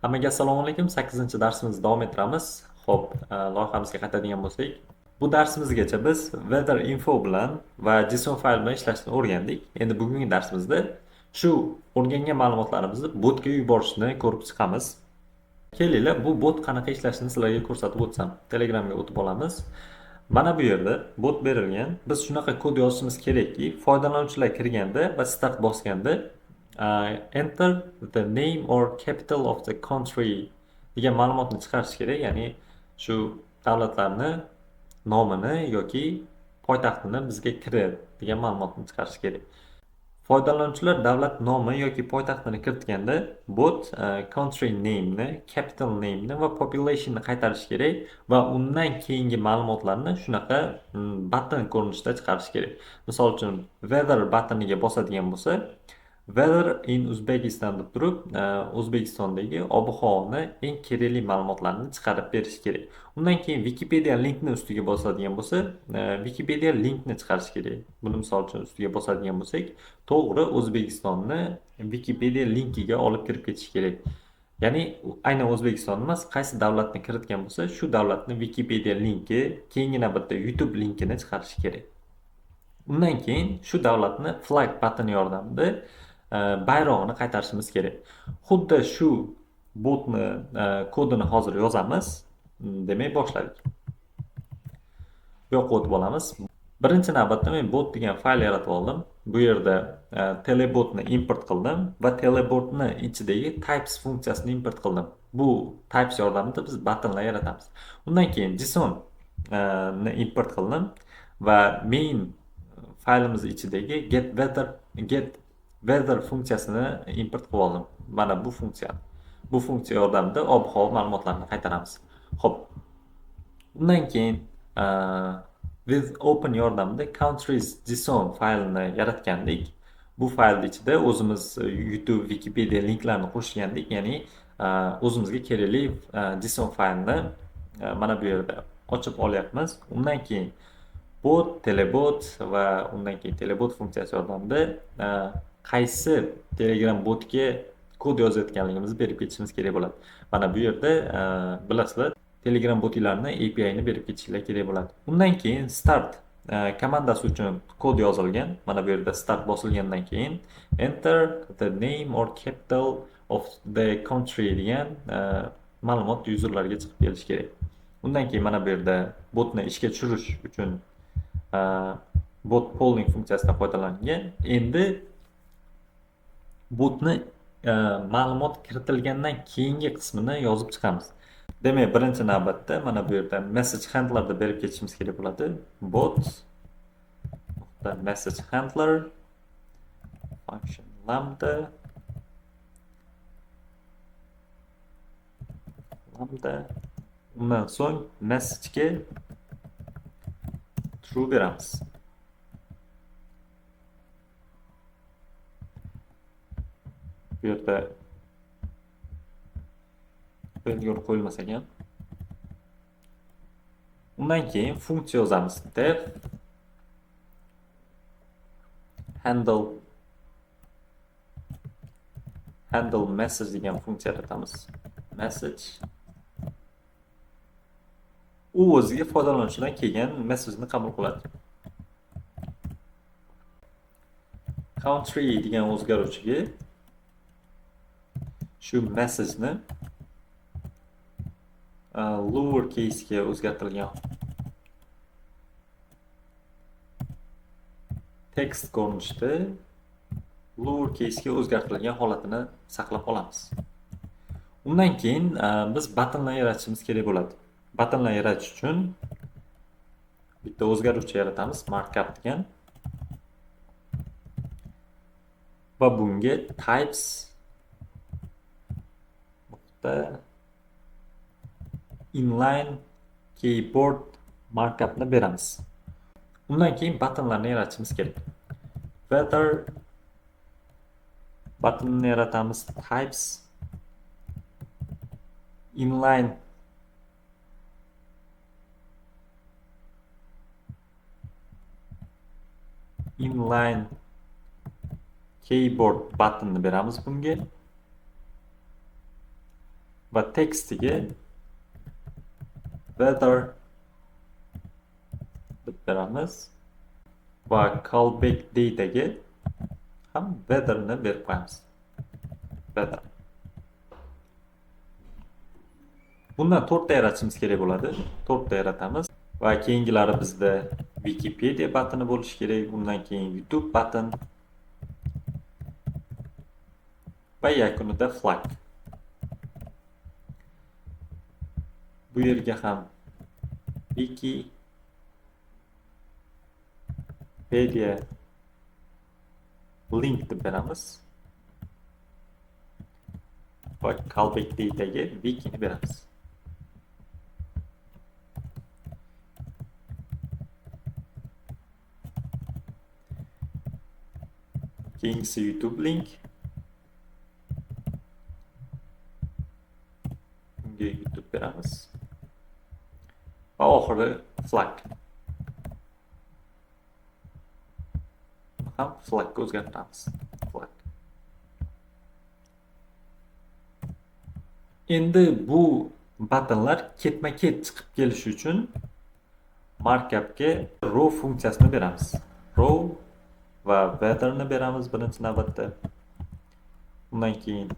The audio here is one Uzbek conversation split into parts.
Hammaga assalomu alaykum. 8-darsimizni davom ettiramiz. Xo'p, loyihamizga qaytadigan bo'lsak, bu darsimizgacha biz weather info bilan va JSON fayl bilan ishlashni o'rgandik. Endi bugungi darsimizda shu o'rgangan ma'lumotlarimizni botga yuborishni ko'rib chiqamiz. Kelinglar, bu bot qanaqa ishlashini sizlarga ko'rsatib o'tsam. Telegramga o'tib olamiz. Mana bu yerda bot berilgan. Biz shunaqa kod yozishimiz kerakki, foydalanuvchilar kirganda va start bosganda enter the name or capital of the country degan ma'lumotni chiqarish kerak. Ya'ni shu davlatlarni nomini yoki poytaxtini bizga kirit degan ma'lumotni chiqarish kerak. Foydalanuvchilar davlat nomi yoki poytaxtini kiritganda bot country name'ni, capital name'ni va population'ni qaytarish kerak va undan keyingi ma'lumotlarni shunaqa button ko'rinishida chiqarish kerak. Misol uchun, weather buttoniga bosadigan bo'lsa, weather in Uzbekistan deb turib, O'zbekistondagi ob-havoni eng kerakli ma'lumotlarni chiqarib berish kerak. Undan keyin Wikipedia linkni ustiga bosadigan bo'lsa, Wikipedia linkni chiqarish kerak. Buni misol uchun ustiga bosadigan bo'lsak, to'g'ri O'zbekistonni Wikipedia linkiga olib kirib ketish kerak. Ya'ni aynan O'zbekiston emas, qaysi davlatni kiritgan bo'lsa, shu davlatni Wikipedia linki, keyingi navbatda YouTube linkini chiqarish kerak. Undan keyin shu davlatni flag button yordamida bayrog'ini qaytarishimiz kerak. Xuddi shu botni kodini hozir yozamiz. Demak, boshladik. Bu yoqqa o'tib olamiz. Birinchi navbatda men bot degan fayl yaratib oldim. Bu yerda telebotni import qildim va telebotni ichidagi types funksiyasini import qildim. Bu types yordamida biz buttonlar yaratamiz. Undan keyin JSON ni import qildim va main faylimiz ichidagi get weather funksiyasini import qilib oldim. Mana bu funksiyani. Bu funksiya yordamida ob-havo ma'lumotlarini qaytaramiz. Xo'p. Undan keyin with open yordamida countries JSON faylini yaratgandik. Bu faylning ichida o'zimiz YouTube, Wikipedia linklarini qo'shgandik. Ya'ni o'zimizga kerakli JSON faylni mana bu yerda ochib olyapmiz. Undan keyin bot, telebot va undan keyin telebot funksiyasi yordamida qaysi Telegram botga kod yozayotganligimizni berib ketishimiz kerak bo'ladi. Mana bu yerda bilasizlar, Telegram botlarni A P I ni berib ketishinglar kerak bo'ladi. Undan keyin start komandasi uchun kod yozilgan. Mana bu yerda start bosilgandan keyin enter the name or capital of the country degan ma'lumot userlarga chiqib kelishi kerak. Undan keyin mana bu yerda botni ishga tushirish uchun bot polling funksiyasidan foydalangan. Endi botni ma'lumot kiritilgandan keyingi qismini yozib chiqamiz. Demak, birinchi navbatda mana bu yerda message handlerni berib ketishimiz kerak bo'ladi. Bot nuqta message handler function lambda lambda undan so'ng message'ga true beramiz. Bu yerda belgi qo'yilmas ekan. Undan keyin funksiya yozamiz. Def handle message degan funksiya yaratamiz. Message u o'ziga foydalanuvchidan kelgan messageni qabul qiladi. Country degan o'zgaruvchiga shu messageni lower case ga o'zgartirilgan text ko'rinishida lower case ga o'zgartirilgan holatini saqlab qolamiz. Undan keyin biz buttonlar yaratishimiz kerak bo'ladi. Buttonlar yaratish uchun bitta o'zgaruvchi yaratamiz, markup degan. Va bunga types nuqta inline keyboard markupni beramiz. Undan keyin buttonlarni yaratishimiz kerak. Weather buttonni yaratamiz, types inline inline keyboard buttonni beramiz bunga. Va tekstiga weather deb beramiz va callback dataga ham weatherni berib qo'yamiz. Weather. Bundan 4 ta yaratishimiz kerak bo'ladi. 4 ta yaratamiz va keyingilari bizda Wikipedia butoni bo'lishi kerak, undan keyin YouTube button va yakunida flag. Bu yerga ham Wikipedia link deb beramiz. Va callback dataga wikini beramiz. Keyingisi YouTube link. Bunga YouTube beramiz. Va oxiri flag. Ham flagga o'zgartiramiz. Flag. Endi bu buttonlar ketma-ket chiqib kelishi uchun markupga row funksiyasini beramiz. Row va weatherni beramiz birinchi navbatda. Undan keyin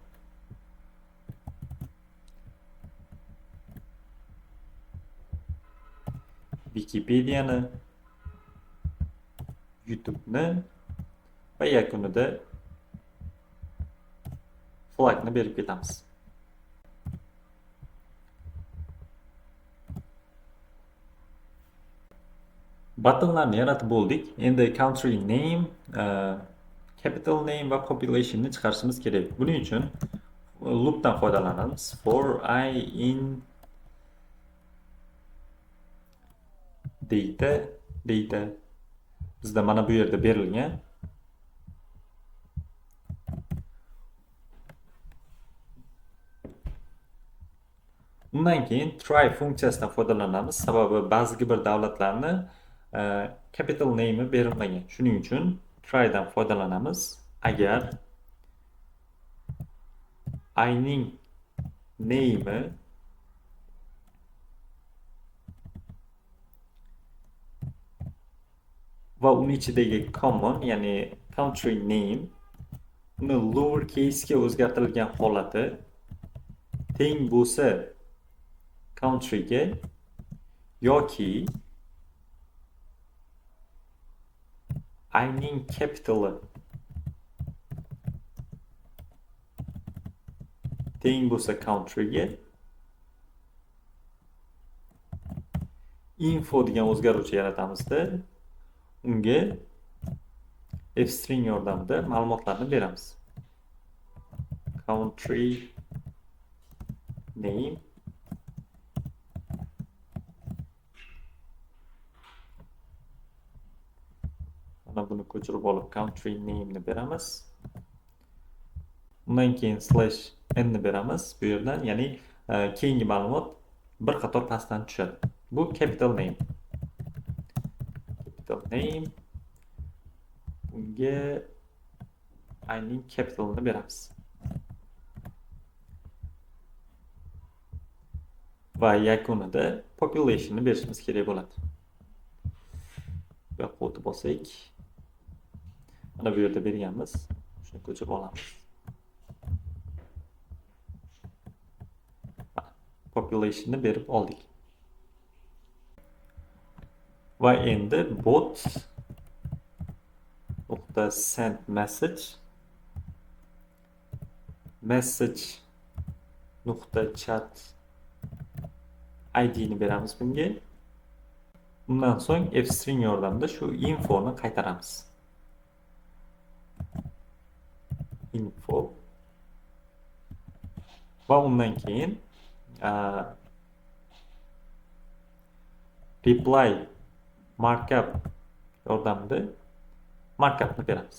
Wikipedia'ni, YouTube'ni va yakunida flagni berib ketamiz. Buttonlarni yaratib bo'ldik. Endi country name, capital name va populationni chiqarishimiz kerak. Buning uchun loopdan foydalanamiz. For I in data, data bizda mana bu yerda berilgan. Undan keyin try funksiyasidan foydalanamiz. Sababi ba'zi bir davlatlarni capital name'i berilmagan. Shuning uchun trydan foydalanamiz. Agar I-ning name'i va uni ichidagi common, ya'ni country name uni lowercase ga o'zgartirilgan holati teng bo'lsa countryga yoki I-ning capitali teng bo'lsa countryga info degan o'zgaruvchi yaratamizda unga f-string yordamida ma'lumotlarni beramiz. Country name mana buni ko'chirib olib country name ni beramiz. Undan keyin slash n ni beramiz bu yerdan, ya'ni keyingi ma'lumot bir qator pastdan tushadi. Bu capital name. Capital name bunga I-ning capitalini beramiz. Va yakunida populationni berishimiz kerak bo'ladi. Bu yoqqa o'tib olsak, mana bu yerda berganmiz. Shuni ko'chirib olamiz. Populationni berib oldik. Va endi bot nuqta send message, message nuqta chat ID ni beramiz bunga. Undan so'ng f-string yordamida shu infoni qaytaramiz. Info va undan keyin reply markup yordamida markupni beramiz.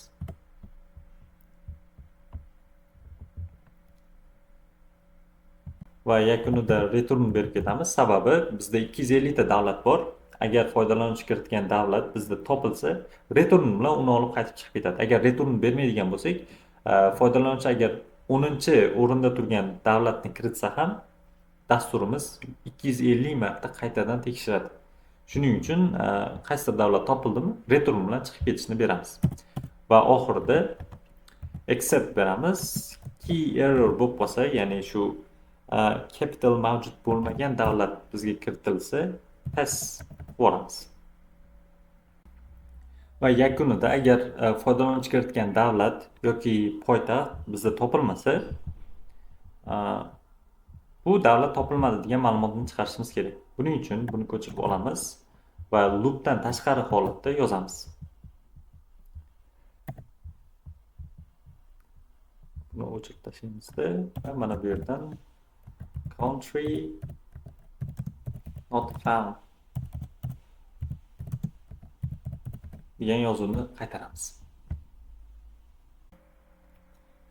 Va yakunida return berib ketamiz. Sababi bizda 250 ta davlat bor. Agar foydalanuvchi kiritgan davlat bizda topilsa, return bilan uni olib qaytib chiqib ketadi. Agar return bermaydigan bo'lsak, foydalanuvchi agar 10-o'rinda turgan davlatni kiritsa ham dasturimiz 250 marta qaytadan tekshiradi. Shuning uchun qaysidir davlat topildimi, return bilan chiqib ketishini beramiz. Va oxirida except beramiz. Key error bo'lib qolsa, ya'ni shu capital mavjud bo'lmagan davlat bizga kiritilsa, pass yuboramiz. Va yakunida agar foydalanuvchi kiritgan davlat yoki poytaxt bizda topilmasa, bu davlat topilmadi degan ma'lumotni chiqarishimiz kerak. Buning uchun buni ko'chirib olamiz va loopdan tashqari holatda yozamiz. Buni o'chirib tashlaymizda va mana bu yerdan country not found degan yozuvni qaytaramiz.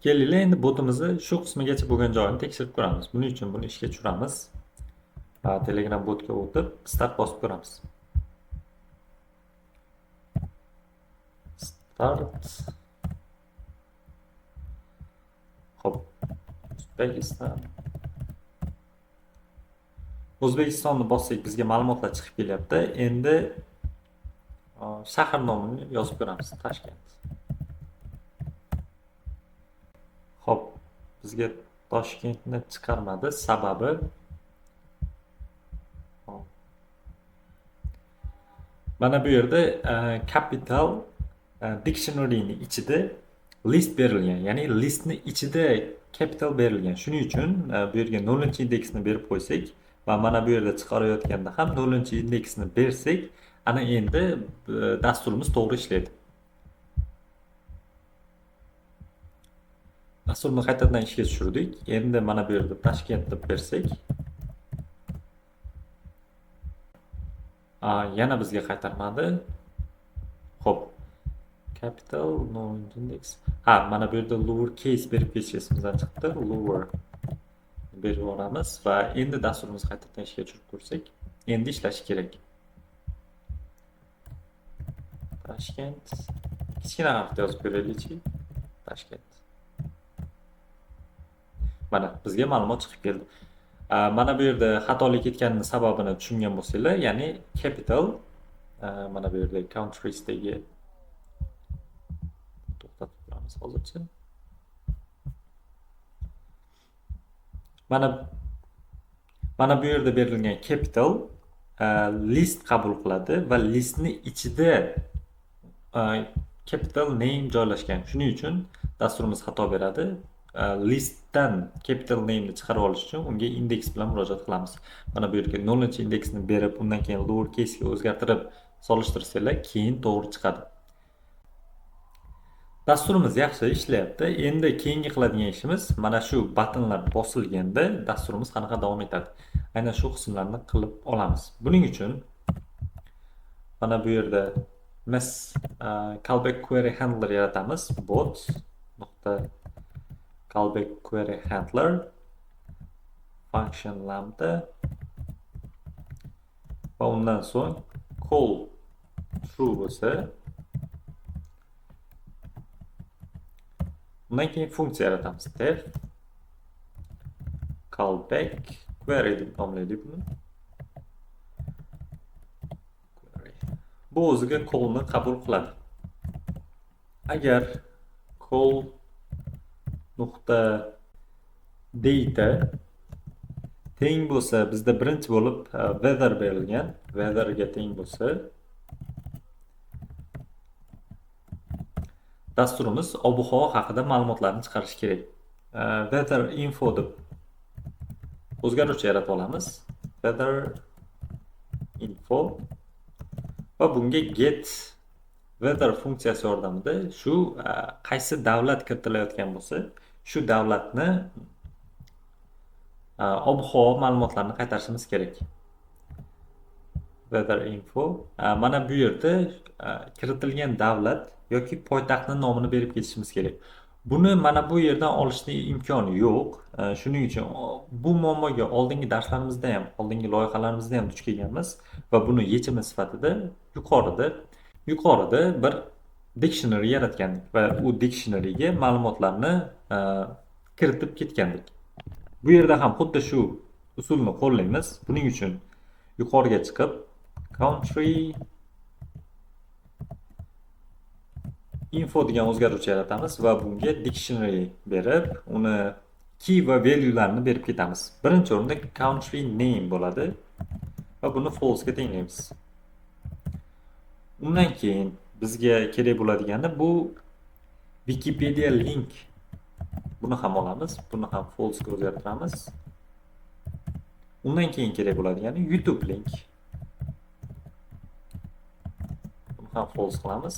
Kelinglar, endi botimizni shu qismigacha bo'lgan joyini tekshirib ko'ramiz. Buning uchun buni ishga tushiramiz. Va Telegram botga o'tib start bosib ko'ramiz. Start. Xo'p, O'zbekiston. O'zbekistonni bossak bizga ma'lumotlar chiqib kelyapti. Endi shahar nomini yozib ko'ramiz. Toshkent. Xo'p, bizga Toshkentni chiqarmadi. Sababi mana bu yerda capital dictionary'ning ichida list berilgan, ya'ni listni ichida capital berilgan. Shuning uchun bu yerga 0-indeksni berib qo'ysak va mana bu yerda chiqarayotganda ham 0-indeksni bersak, ana endi dasturimiz to'g'ri ishlaydi. Dasturni qaytadan ishga tushirdik. Endi mana bu yerda Toshkent deb bersak, yana bizga qaytarmadi. Xo'p, capital no index. Ha, mana bu yerda lower case berib ketish esimizdan chiqdi. Lower berib yuboramiz va endi dasturimizni qaytadan ishga tushirib ko'rsak, endi ishlashi kerak. Toshkent. Kichkina harfda yozib ko'raylikchi. Toshkent. Mana bizga ma'lumot chiqib keldi. Mana bu yerda xatolik ketganining sababini tushungan bo'lsanglar, ya'ni capital mana bu yerda countriesdagi to'xtatib turamiz hozircha. Mana bu yerda berilgan capital list qabul qiladi va listni ichida capital name joylashgan. Shuning uchun dasturimiz xato beradi. Listdan capital name ni chiqarib olish uchun unga indeks bilan murojaat qilamiz. Mana bu yerga 0-indeksni berib, undan keyin lower case ga o'zgartirib solishtirsanglar, keyin to'g'ri chiqadi. Dasturimiz yaxshi ishlayapti. Endi keyingi qiladigan ishimiz mana shu buttonlar bosilganda dasturimiz qanaqa davom etadi. Aynan shu qismlarni qilib olamiz. Buning uchun mana bu yerda mes callback query handler yaratamiz. Bot nuqta callback query handler function lambda va undan so'ng call true bo'lsa, undan keyin funksiya yaratamiz. Def callback query deb nomlaylik buni. Query. Bu o'ziga callni qabul qiladi. Agar call nuqta data teng bo'lsa, bizda birinchi bo'lib weather berilgan, weatherga teng bo'lsa, dasturimiz ob-havo haqida ma'lumotlarni chiqarishi kerak. Weather info deb o'zgaruvchi yaratib olamiz. Weather info va bunga get weather funksiyasi yordamida shu qaysi davlat kiritilayotgan bo'lsa, shu davlatni ob-havo ma'lumotlarini qaytarishimiz kerak. Weather info. Mana bu yerda kiritilgan davlat yoki poytaxtning nomini berib ketishimiz kerak. Buni mana bu yerdan olishning imkoni yo'q. Shuning uchun bu muammoga oldingi darslarimizda ham, oldingi loyihalarimizda ham duch kelganmiz va buni yechimi sifatida yuqorida bir dictionary yaratgandik va u dictionaryga ma'lumotlarni kiritib ketgandik. Bu yerda ham xuddi shu usulni qo'llaymiz. Buning uchun yuqoriga chiqib country info degan o'zgaruvchi yaratamiz va bunga dictionary berib, uni key va value'larni berib ketamiz. Birinchi o'rinda country name bo'ladi va buni false ga tenglaymiz. Undan keyin bizga kerak bo'ladigani bu Wikipedia link. Buni ham olamiz, buni ham false ga o'zgartiramiz. Undan keyin kerak bo'ladigani YouTube link. Buni ham false qilamiz.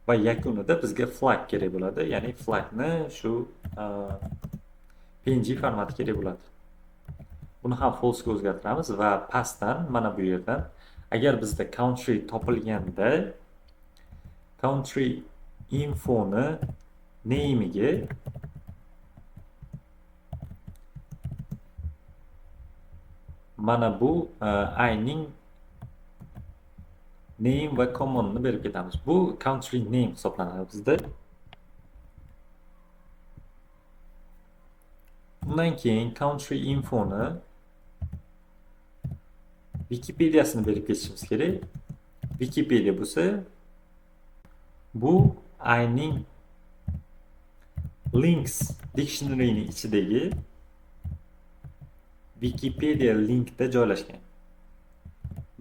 Va yakunida bizga flag kerak bo'ladi. Ya'ni flagni shu PNG formati kerak bo'ladi. Buni ham false ga o'zgartiramiz va pastdan mana bu yerdan agar bizda country topilganda country infoni name'iga mana bu i-ning name va commonni berib ketamiz. Bu country name hisoblanadi bizda. Undan keyin country infoni Wikipediasini berib ketishimiz kerak. Wikipedia bo'lsa bu i-ning links dictionaryning ichidagi Wikipedia linkda joylashgan.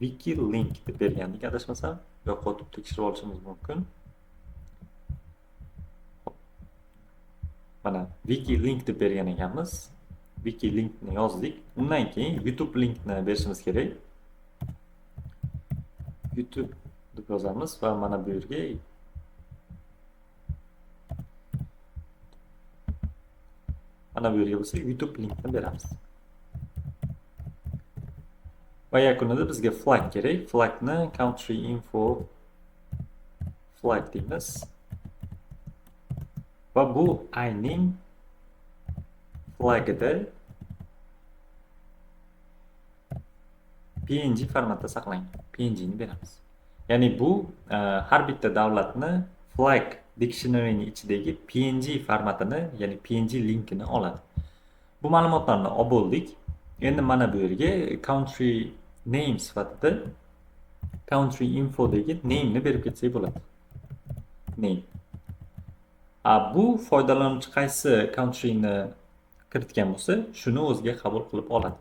Wiki link deb bergandik adashmasam, yo'q o'tib tekshirib olishimiz mumkin. Mana wiki link deb bergan ekanmiz. Wiki linkni yozdik. Undan keyin YouTube linkni berishimiz kerak. YouTube deb yozamiz va mana bu yerga bo'lsa YouTube linkni beramiz. Va yakunida bizga flag kerak. Flagni country info flag deymiz. Va bu i-ning flagida PNG formatda saqlangan. PNG ni beramiz. Ya'ni bu har bitta davlatni flag dictionaryning ichidagi PNG formatini, ya'ni PNG linkini oladi. Bu ma'lumotlarni olib bo'ldik. Endi mana bu yerga country name sifatida country infodagi name ni berib ketsak bo'ladi. Name. Bu foydalanuvchi qaysi countryni kiritgan bo'lsa, shuni o'ziga qabul qilib oladi.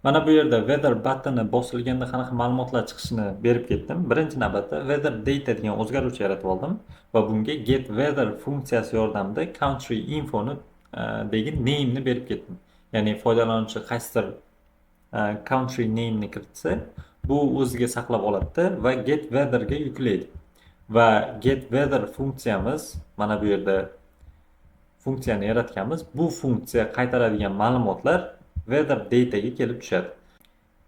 Mana bu yerda weather buttoni bosilganda qanaqa ma'lumotlar chiqishini berib ketdim. Birinchi navbatda weather data degan o'zgaruvchi yaratib oldim va bunga get weather funksiyasi yordamida country infoni degi name ni berib ketdim. Ya'ni foydalanuvchi qaysidir country name ni kiritsa, bu o'ziga saqlab oladi va get weather ga yuklaydi. Va get weather funksiyamiz mana bu yerda funksiyani yaratganmiz. Bu funksiya qaytaradigan ma'lumotlar weather data ga kelib tushadi.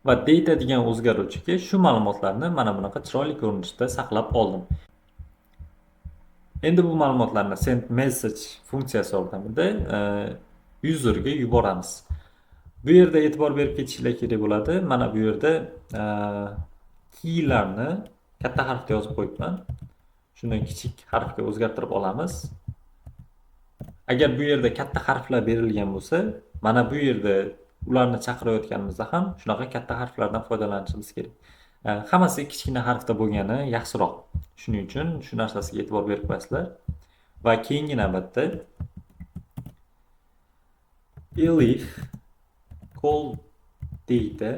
Va data degan o'zgaruvchiga shu ma'lumotlarni mana bunaqa chiroyli ko'rinishda saqlab oldim. Endi bu ma'lumotlarni send message funksiyasi yordamida userga yuboramiz. Bu yerda e'tibor berib ketishinglar kerak bo'ladi. Mana bu yerda keylarni katta harfda yozib qo'yibman. Shuni kichik harfga o'zgartirib olamiz. Agar bu yerda katta harflar berilgan bo'lsa, mana bu yerda ularni chaqirayotganimizda ham shunaqa katta harflardan foydalanishimiz kerak. Hammasi kichkina harfda bo'lgani yaxshiroq. Shuning uchun shu narsasiga e'tibor berib qo'yasizlar. Va keyingi navbatda elif call data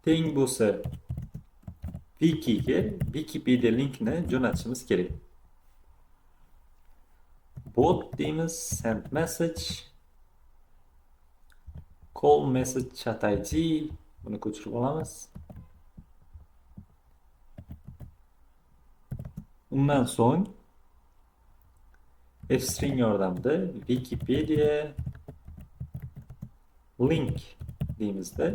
teng bo'lsa wikiga Wikipedia linkni jo'natishimiz kerak. Bot deymiz, send message, call message chat ID, buni ko'chirib olamiz. Undan so'ng f-string yordamida Wikipedia link deymizda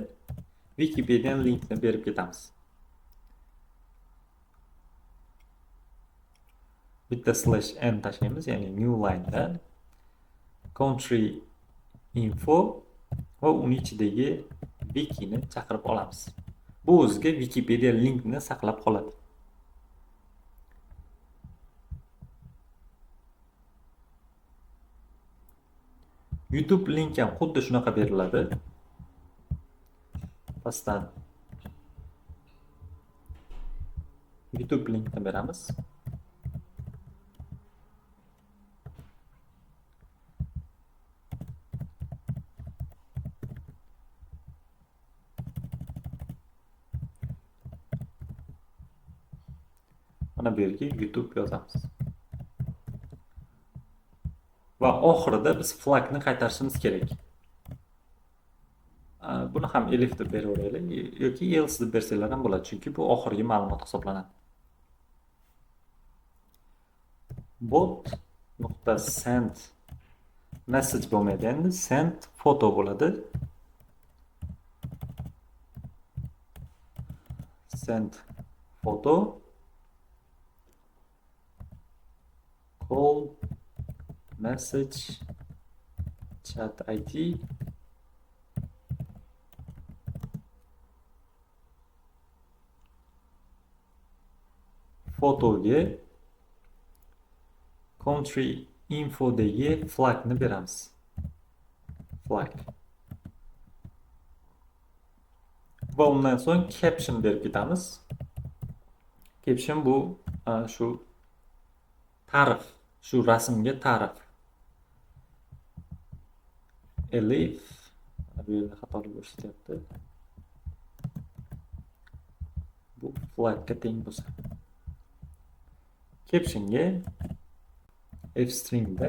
Wikipedia linkni berib ketamiz. Bitta slash n tashlaymiz, ya'ni new line'dan country info va uni ichidagi wikini chaqirib olamiz. Bu o'ziga Wikipedia linkni saqlab qoladi. YouTube link ham xuddi shunaqa beriladi. Pastdan YouTube linkni beramiz. Mana bu yerga YouTube yozamiz. Va oxirida biz flagni qaytarishimiz kerak. Buni ham elif deb beraveraylik yoki else deb bersanglar ham bo'ladi, chunki bu oxirgi ma'lumot hisoblanadi. Bot nuqta send message bo'lmaydi endi, send photo bo'ladi. Send photo call message chat ID fotoga country infodagi flagni beramiz. Flag. Va undan so'ng caption berib ketamiz. Caption bu shu ta'rif, shu rasmga ta'rif. Elif, bu yerda xatolik ko'rsatyapti. Bu flagga teng bo'lsa. Captionga f stringda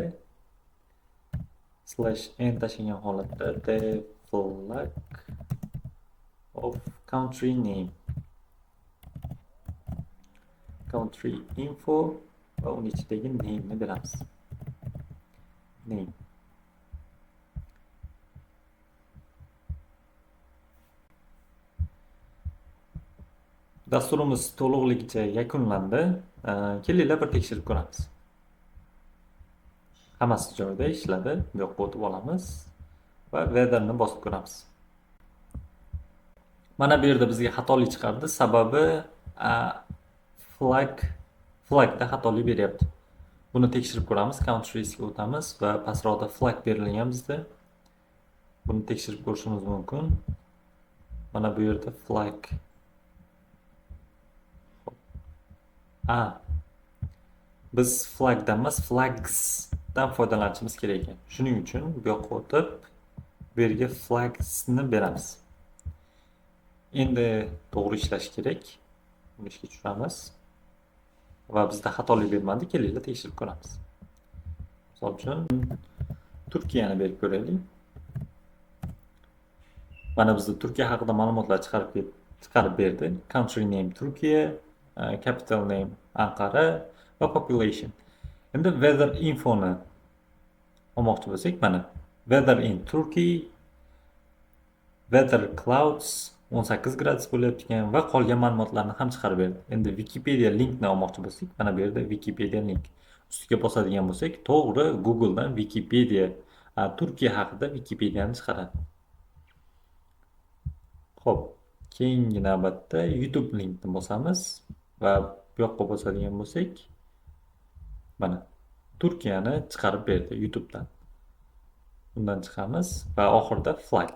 slash n tashlangan holatda the flag of country name, country info va uni ichidagi name ni beramiz. Name. Dasturimiz to'liqligicha yakunlandi. Kelinglar bir tekshirib ko'ramiz. Hammasi joyida ishladi. Bu yoqqa o'tib olamiz va weatherni bosib ko'ramiz. Mana bu yerda bizga xatolik chiqardi. Sababi flagda xatolik beryapti. Buni tekshirib ko'ramiz. Countriesga o'tamiz va pastroqda flag berilgan bizda. Buni tekshirib ko'rishimiz mumkin. Mana bu yerda flag. Biz flagdan emas, flagsdan foydalanishimiz kerak ekan. Shuning uchun bu yoqqa o'tib, bu yerga flagsni beramiz. Endi to'g'ri ishlash kerak. Buni ishga tushiramiz. Va bizda xatolik bermadi, kelinglar tekshirib ko'ramiz. Misol uchun Turkiyani berib ko'raylik. Mana bizda Turkiya haqida ma'lumotlar chiqarib berdi. Country name Turkiya, capital name Anqara va population. Endi weather infoni olmoqchi bo'lsak, mana weather in Turkey, weather clouds 18 gradus bo'lyapti ekan va qolgan ma'lumotlarni ham chiqarib berdi. Endi Wikipedia linkni olmoqchi bo'lsak, mana bu yerda Wikipedia link. Ustiga bosadigan bo'lsak, to'g'ri Google'dan Wikipedia, Turkiya haqida Wikipediani chiqaradi. Xo'p, keyingi navbatda YouTube linkni bosamiz va bu yoqqa bosadigan bo'lsak, mana Turkiyani chiqarib berdi YouTube'dan. Bundan chiqamiz va oxirida flag.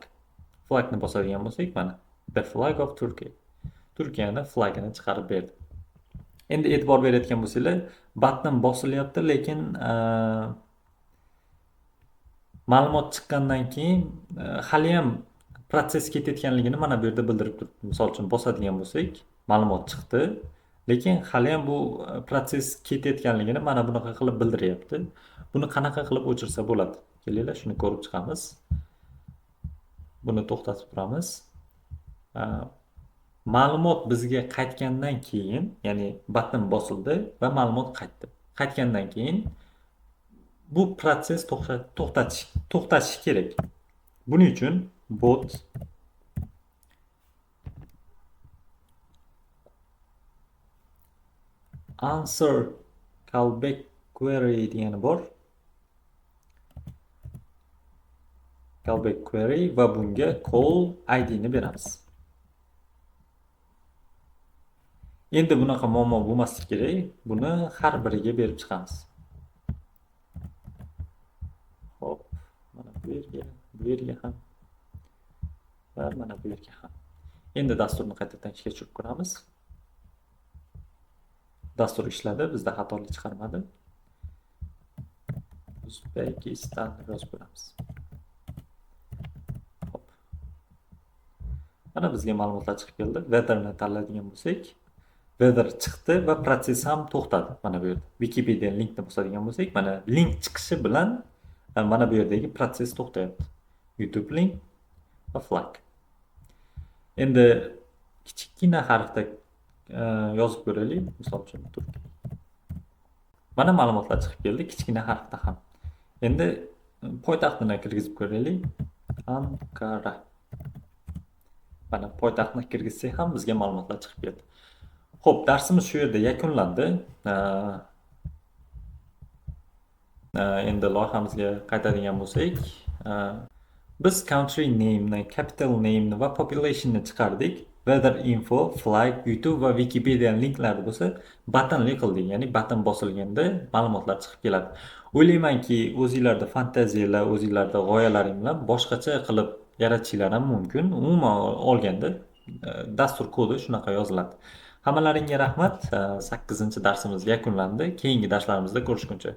Flagni bosadigan bo'lsak, mana the flag of Turkey. Turkiyani flagini chiqarib berdi. Endi e'tibor berayotgan bo'lsanglar, button bosilyapti, lekin ma'lumot chiqqandan keyin hali ham protsess ketayotganligini mana bu yerda bildirib turibdi. Misol uchun bosadigan bo'lsak, ma'lumot chiqdi, lekin hali ham bu protsess ketayotganligini mana bunaqa qilib bildiryapti. Buni qanaqa qilib o'chirsa bo'ladi? Kelinglar, shuni ko'rib chiqamiz. Buni to'xtatib turamiz. Ma'lumot bizga qaytgandan keyin, ya'ni button bosildi va ma'lumot qaytdi. Qaytgandan keyin bu protsess to'xtatish kerak. Buning uchun bot answer callback query degani bor. Callback query va bunga call ID ni beramiz. Endi bunaqa muammo bo'lmasligi kerak. Buni har biriga berib chiqamiz. Xo'p, mana Bu yerga, bu yerga ham va mana bu yerga ham. Endi dasturni qaytadan ishga tushirib ko'ramiz. Dastur ishladi, bizda xatolik chiqarmadi. O'zbekiston deb yozib ko'ramiz. Xo'p. Mana bizga ma'lumotlar chiqib keldi. Weatherni tanlaydigan bo'lsak, weather chiqdi va protsess ham to'xtadi. Mana bu yerda Wikipedia linkni bosadigan bo'lsak, mana link chiqishi bilan mana bu yerdagi protsess to'xtayapti. YouTube link va flag. Endi kichikgina harfda yozib ko'raylik. Misol uchun, Turkiya. Mana ma'lumotlar chiqib keldi kichkina harfda ham. Endi poytaxtini kirgizib ko'raylik. Ankara. Mana poytaxtni kirgizsak ham bizga ma'lumotlar chiqib keldi. Xo'p, darsimiz shu yerda yakunlandi. Endi loyihamizga qaytadigan bo'lsak, biz country name'ni, capital name'ni va population'ni chiqardik. Weather info, flag, YouTube va Wikipedia linklarni bo'lsa buttonli qildik. Ya'ni button bosilganda ma'lumotlar chiqib keladi. O'ylaymanki, o'zinglarda fantaziyalar, o'zinglarda g'oyalaring bilan boshqacha qilib yaratishinglar ham mumkin. Umuman olganda dastur kodi shunaqa yoziladi. Hammalaringga rahmat. 8-darsimiz yakunlandi. Keyingi darslarimizda ko'rishguncha.